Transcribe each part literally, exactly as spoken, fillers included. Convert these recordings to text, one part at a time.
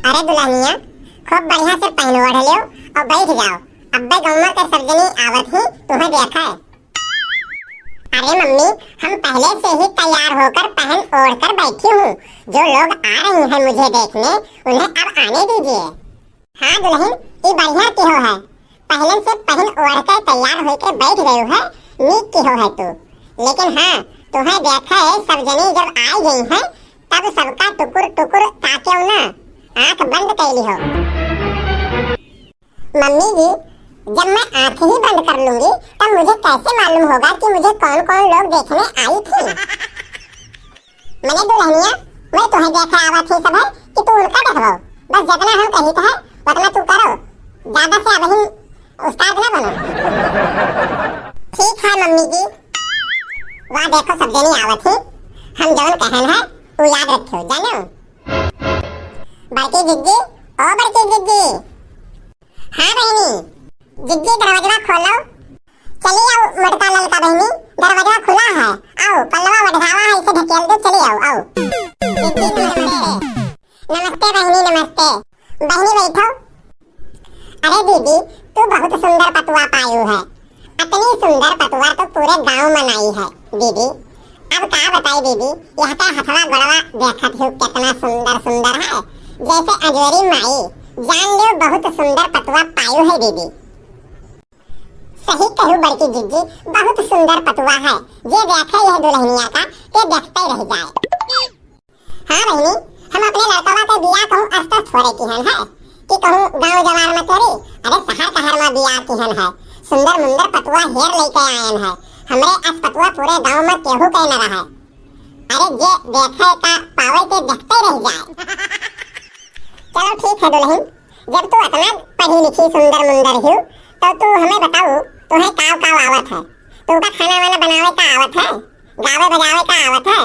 अरे दुलहनिया, खूब बढ़िया से पहिन ओढ़ लेव अउर बैठ जाव। अब्बे गउँवा के सब जनी आवत ही, तुहैं देखै। अरे मम्मी, हम पहिले से ही तैयार होकर पहन ओढ़ कर बैठी हूँ। जो लोग आ रहे हैं मुझे देखने, उन्हें अब आने दीजिए। हाँ दुलहिन, ई बढ़िया किहो है, पहिले से पहिन ओढ़ के तैयार होके बैठ गयो है, नीक किहो है तू। लेकिन हाँ, तुहैं देखै सब जनी जब आइ गई हैं, तब सबका टुकुर टुकुर ताकेव ना, आँख बंद कइ लिहो। मम्मी जी, जब मैं आँख ही बंद कर लूंगी, तब मुझे कैसे मालूम होगा कि मुझे कौन कौन लोग देखने आई थी? मने दुलहनिया, वही तुहैं देखै आवत ही सब है कि तू उनका देखबो। बस जितना हम कहित है, उतना तू करो। ज्यादा से अबहिन उस्ताद ना बनो। ठीक है मम्मी जी। वाह, देखो सब जनी आवत ही, हम जौन कहन है, उ याद रखियो, जानो? बड़की जिज्जी, ओ बड़की जिज्जी। हाँ बहिनी। जिज्जी, दरवाजवा खोलो। चली आओ मोटका ललका बहिनी, दरवाजवा खुला है। आओ, पल्लवा ओढ़ावा है, इसे ढकेल दो, चली आओ, आओ। जिज्जी, नमस्ते। नमस्ते बहिनी, नमस्ते। बहिनी, बैठो। अरे दीदी, तू बहुत सुंदर पतुआ पायू है। अतनी सुंदर पतुआ तो पूरे गाँव में नाई है दीदी। अब का बताई दीदी, यह का हथवा गोड़वा देखत ही कितना सुंदर सुंदर है, जैसे अजोरी माई। जान लियो, बहुत सुंदर पतुआ पायू है दीदी। सही कहू बड़की जिज्जी, बहुत सुंदर पतुआ है। जे देखै यह दुलहनिया का, ते देखते रह जाए। हाँ बहिनी, हम अपने लड़कवा के बियाह कहूँ अस पस थोरे किहन है कि कहूँ गाँव जवार में तोरी, अरे शहर कहर में बियाह किहन है। सुंदर मुंदर पतुआ हेर लइके आयन है। हमरे अस पतुआ पूरे गाँव में केहू के न रहे। अरे जे देखै का पावै ते देखते रह जाए। चलो ठीक है दुलहिन, जब तू अतना पढ़ी लिखी सुंदर मुंदर हिउ, तो तू हमें बताऊ, तुहैं काव काव आवत है? तुमका खाना वाना बनावै का आवत है? गावै बजावै का आवत है?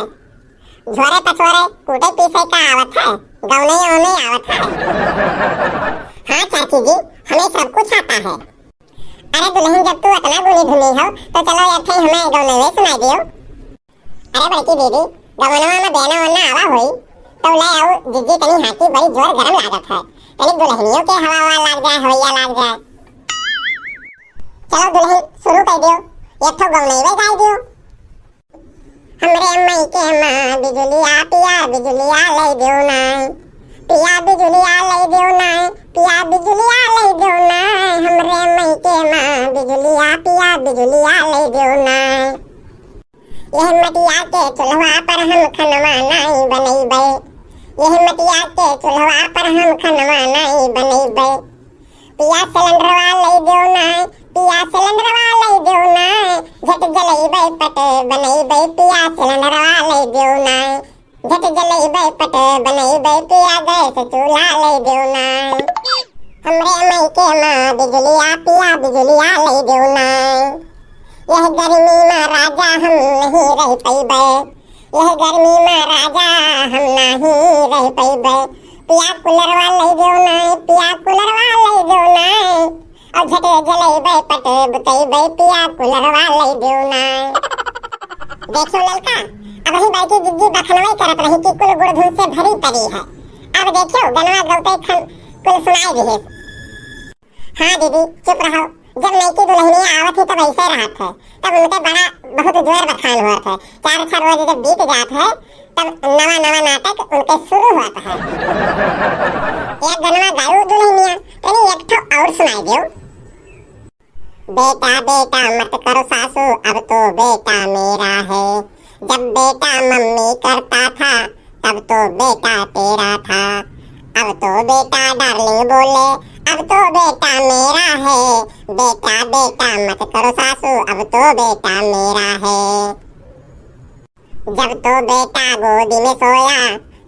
झोरे पछोरे कूटै पीसै का आवत है? गौनई औनई आवत है? हाँ चाची जी, हमें सब कुछ आता है। अरे दुलहिन, जब तू अतना गुनी धुनी हो, तो चलो एक ठे हमें गौनई सुनाई दियो। अरे बड़की दीदी, गवनवा में बेना वना आवा होई, तो ले आओ जिज्जी तनी हाँकी, बड़ी जोर गरम लागत है। तनी दुलहनियो के हवा हवा लाग जाए, हवैया लाग जाए। चलो दुलहिन, सुरू कइ दियो, एक ठो गवनई गाइ दियो। हमरे मइके मा बिजुलिया पिया बिजुलिया लइ दियो नाई, पिया बिजुलिया लइ दियो नाई, पिया बिजुलिया लइ दियो नाई, हमरे मइके मा बिजुलिया पिया बिजुलिया लइ दियो नाई। यह मटिया के चुल्हवा पर हम खनवा नाई बनइबै, यह मटिया के चुल्हवा पर हम खनवा नाई बनइबै। पिया सिलेंडरवा लइ दियो नाई, पिया सिलेंडरवा लइ दियो नाई, झट जलइबै पट बनइबै, पिया सिलेंडरवा लइ दियो नाई, झट जलइबै पट बनइबै, पिया गैस चूल्हा लइ दियो नाई। हमरे मइके मा बिजुलिया पिया बिजुलिया लइ दियो नाई। यह गर्मी मा राजा हम नहीं रह पइबै, यह गर्मी मा राजा हम नहीं रह पइबै। पिया कूलरवा लइ दियो नाई, पिया कूलरवा लइ दियो नाई। अउर झटे जलइबै पट बुतइबै पिया कूलरवा लइ दियो नाई। देखियो ललका, अबहीं बड़की जिज्जी बखनवै करत रही कि कुल गुड़धुन से भरी परी है। अब देखियो गनवा गौते खन कुल सुनाई दिहे। हाँ दीदी, चुप रहो। जब नयकी दुलहनिया आवत ही तब ऐसे रहत है, तब उनके बड़ा बहुत जोर बखान होत है। चार छह रोज जब बीत जात है, तब नवा नवा नाटक उनके सुरू होत है। एक गनवा गायू दुलहनिया, तनी एक ठो और सुनाई दियो। बेटा बेटा मत करो सासू, अब तो बेटा मेरा है। जब बेटा मम्मी करता था, तब तो बेटा तेरा था। अब तो बेटा डार्लिंग बोले, अब तो बेटा मेरा है। बेटा बेटा मत करो सासू, अब तो बेटा मेरा है। जब तो बेटा गोदी में सोया,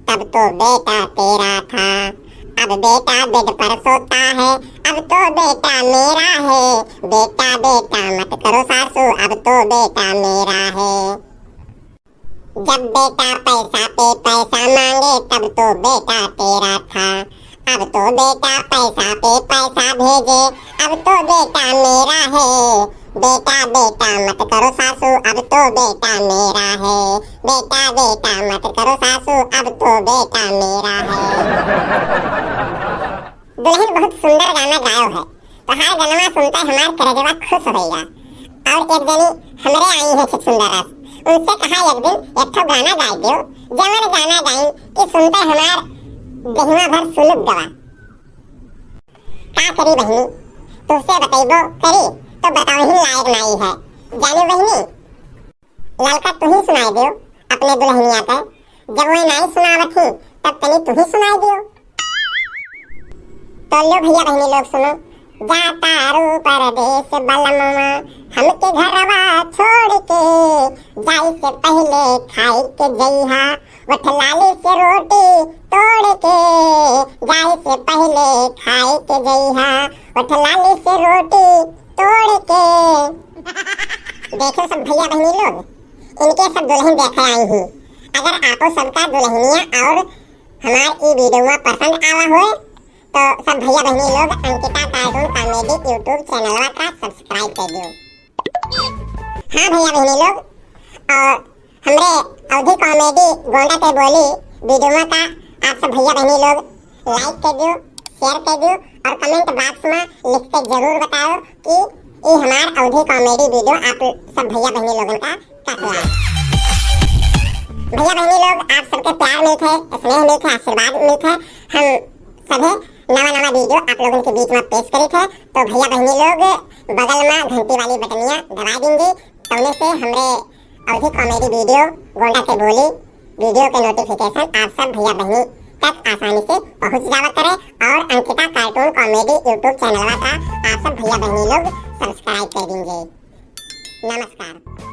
तब तो बेटा तेरा था। अब बेटा बेड पर सोता है, अब तो बेटा मेरा है। बेटा बेटा मत करो सासू, अब तो बेटा मेरा है। जब बेटा पैसा पे पैसा मांगे, तब तो बेटा तेरा था। अब तो बेटा पैसा पे पैसा भेजे, अब तो बेटा मेरा है। बेटा बेटा मत करो सासू, अब तो बेटा मेरा है। बेटा बेटा मत करो सासू, अब तो बेटा मेरा है। दुलहिन बहुत सुंदर गाना गायो है, तोहार गनवा सुनते हमार करेजवा खुश होइगा। और एक जनी हमरे आई है छछुंदर रस, उनसे कहा एक दिन एक ठो गाना गाय दियो, जवन गाना गाई कि सुनते हमार देहवा भर सुलुक गवा। का करी बहिनी, तुहसे बतैबो करी तो बतावही लायक नाई है। जानी बहिनी, ललका तुही सुनाई दियो अपने दुलहिनिया के, जब वो नाई सुनावत ही तब तनी तुही सुनाई दियो। तो लो भैया बहिनी लोग सुनो। जातारू परदेस बलमवा हमके घरवा छोड़ के, जाए से पहले खाई के जइहा, वठ लाली से रोटी तोड़ के, जाए से पहले खाई के जइहा, वठ लाली से रोटी तोड़ के। देखो सब भैया बहिनी लोग, इनके सब दुलहिन देखे आई ही। अगर आपो सबका दुलहिनिया और हमार ई वीडियो पसंद आवा होए तो सब भैया बहिनी लोग अंकिता कार्टून कॉमेडी YouTube चैनलवा का सब्सक्राइब कर दियो। हाँ भैया बहिनी लोग, और हमरे अवधी कॉमेडी गोंडा के बोली वीडियो का आप सब भैया बहिनी लोग लाइक कर दियो, शेयर कर दियो और कमेंट बॉक्स में लिख के जरूर बताओ कि ई हमार अवधी कॉमेडी वीडियो आप सब भैया बहिनी लोगन का कैसे लगा। भैया बहिनी लोग, आप सबके प्यार मिलत है, स्नेह मिलत है, आशीर्वाद मिलत है, हम सभे नवा नवा वीडियो आप लोगन के बीच में पेश करित है। तो भैया बहिनी लोग, बगल में घंटी वाली बटनिया दबा दीजिए, तौने से हमरे अवधी कॉमेडी वीडियो गोंडा के बोली वीडियो के नोटिफिकेशन आप सब भैया बहिनी तक आसानी से पहुंच जावा करे और अंकिता कार्टून कॉमेडी YouTube चैनलवा का आप सब भैया बहिनी लोग सब्सक्राइब कर दीजिए। नमस्कार।